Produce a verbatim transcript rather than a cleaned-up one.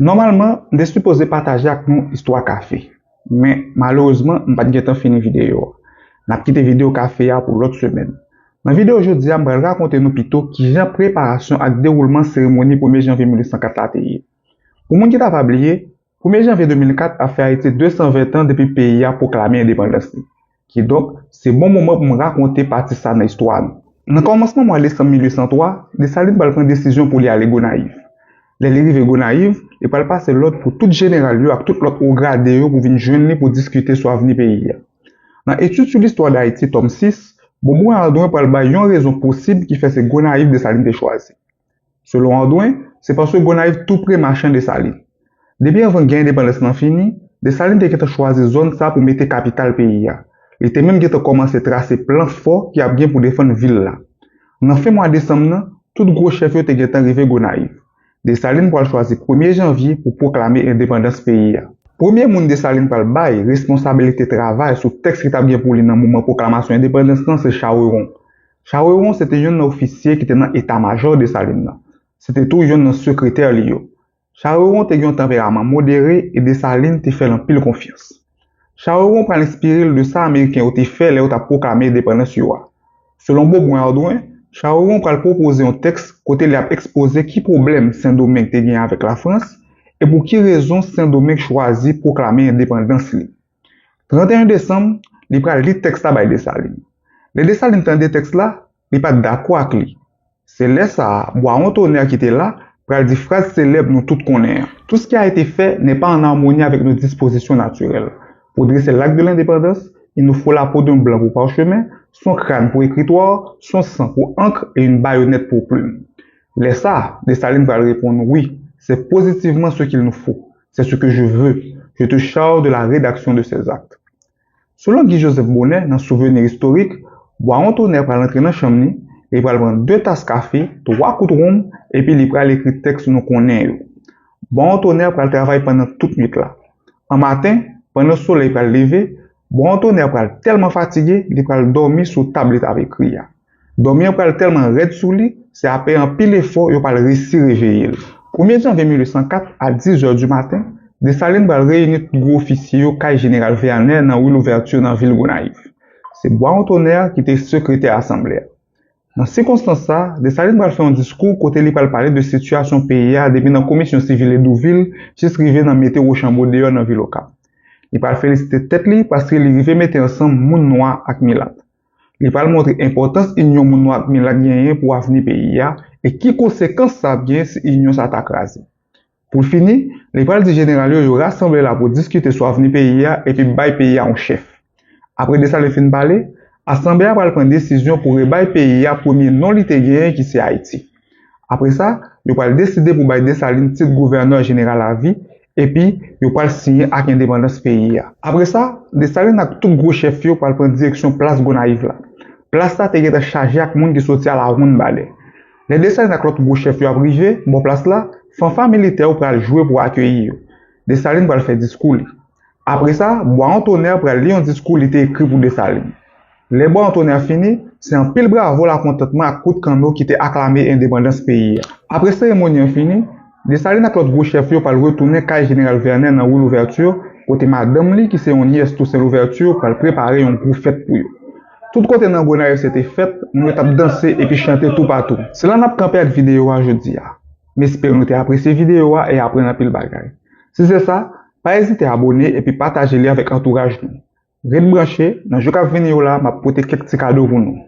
Nòmalman, m te sipoze pataje ak nou istwa kafe. Men, malerezman, m pa t gentan fini videyo a. N ap kite videyo kafe a pou lòt semèn. Nan videyo jodi a, m pral rakonte nou pito kijan preparasyon ak dewoulman seremoni premye janvye mil uit san kat la te ye. Pou moun ki ta pa bliye, premye janvye de mil kat ap fè Ayiti de san ven tan depi peyi a pwoklame endepandans li. Kidonk, se bon moman pou m rakonte pati sa nan istwa nou. Nan kòmansman mwa desanm mil uit san twa, Desalin pral pran desizyon pou li ale Gonayiv. Lè li rive Gonayiv, li pral pase lòd pou tout jeneral yo ak tout lòt wo grade yo pou vin jwenn li pou diskite sou avni peyi a. Nan Études sur l'histoire d'Haïti, tòm sis, Beaubrun-Ardouin pral bay yon rezon posib ki fè se Gonayiv Desalin te chwazi. Selon Ardouin, se paske Gonayiv tou pre machan Desalin. Depi anvan gè endepandans lan fini, Desalin te gentan chwazi zòn sa pou mete kapital peyi a. Li te menm gentan kòmanse trase plan fò ki ap gen pou defann vil la. Nan fen mwa desanm nan, tout gwo chèf yo te gentan rive Gonayiv. Desalin pral chwazi premye janvye pou pwoklame endepandans peyi a. Premye moun Desalin pral bay responsabilite travay sou tèks ki t ap gen pou li nan moman pwoklamasyon endepandans lan se Charrewon. Charrewon se te yonn nan ofisye ki te nan eta majò Desalin nan. Se te tou yonn nan sekretè li yo. Charrewon te gen yon tanperaman modere e Desalin te fè l anpil konfyans. Charrewon pral enspire l de sa Ameriken yo te fè lè yo t ap pwoklame endepandans yo a. Selon Beaubrun-Ardouin, Charrewon pral pwopoze yon tèks kote li ap ekspoze ki pwoblèm Sendomeng te gen avèk Lafrans e pou ki rezon Sendomeng chwazi pwoklame endepandans li. Trannteyen desanm, li pral li tèks la bay Desalin. Lè Desalin tande tèks la, li pa t dakò ak li. Se lè sa a, Boiron Tonnerre ki te la, pral di fraz selèb nou tout konnen an: Tout ce qui a été fait n'est pas en harmonie avec nos dispositions naturelles. Pour dresser l'acte de l'indépendance, il nous faut la peau d'un blanc pour parchemin, son crâne pour écritoire, son sang pour encre et une baïonnette pour plume. Lè sa a, Desalin pral reponn: Oui, c'est positivement ce qu'il nous faut. C'est ce que je veux. Je te charge de la rédaction de ces actes. Selon Guy Joseph Bonnet nan Souvenirs historiques, Boiron Tonnerre pral antre nan chanm li, li pral pran de tas kafe, twa kout wonm, epi li pral ekri tèks nou konnen yo. Boiron Tonnerre pral travay pandan tout nwit la. An maten, pandan solèy pral leve, Boiron Tonnerre pral tèlman fatige, li pral dòmi sou tab li t ap ekri a. Dòmi an pral tèlman rèd sou li, se apre anpil efò yo pral resi reveye l. Premye janvye mil uit san kat, a dis zè di maten, Desalin pral reyini tout gwo ofisye yo kay Jeneral Vernet nan ri Louverture nan vil Gonayiv. Se Boiron Tonnerre ki te sekretè asanble a. Nan sikonstans sa a, Desalin pral fè yon diskou kote li pral pale de sitiyasyon peyi a depi nan Komisyon Sivil Hédouville jis rive nan mete Wochanbo deyò nan vil Okap. Li pral felisite tèt li paske li rive mete ansanm moun nwa ak milat. Li pral montre enpòtans inyon moun nwa ak milat genyen pou avni peyi a e ki konsekans sa ap gen si inyon sa ta kraze. Pou l fini, li pral di jeneral yo yo rasanble la pou diskite sou avni peyi a epi bay peyi a yon chèf. Apre Desalin fin pale, asanble a pral pran desizyon pou rebay peyi a premye non li te genyen ki se Ayiti. Apre sa, yo pral deside pou bay Desalin tit gouvènè jeneral avi epi yo pral siyen ak endepandans peyi a. Apre sa, Desalin ak tout gwo chèf yo pral pran direksyon plas Gonayiv la. Plas la te gentan chaje ak moun ki soti alawonn ba lè. Lè Desalin ak lòt gwo chèf yo ap rive bò plas la, fanfa militè yo pral jwe pou akeyi yo. Desalin pral fè diskou li. Apre sa, Boiron Tonnerre pral li yon diskou li te ekri pou Desalin. Lè Boiron Tonnerre fini, se anpil bravo lakontantman ak kout kanno ki te aklame endepandans peyi a. Apre seremoni an fini, Desalin ak lòt gwo chèf yo pral retounen kay Jeneral Vernet nan ri Louverture, kote madanm li, ki se yon nyès Toussaint Louverture, pral prepare yon gwo fèt pou yo. Tout kote nan Gonayiv se te fèt, moun yo t ap danse epi chante toupatou. Se la n ap kanpe ak videyo a jodi a. M espere nou te apresye videyo a e aprann anpil bagay. Si se sa, pa ezite abone epi pataje li avèk antouraj nou. Ret branche, nan jou k ap vini yo la, m ap pote kèk ti kado pou nou.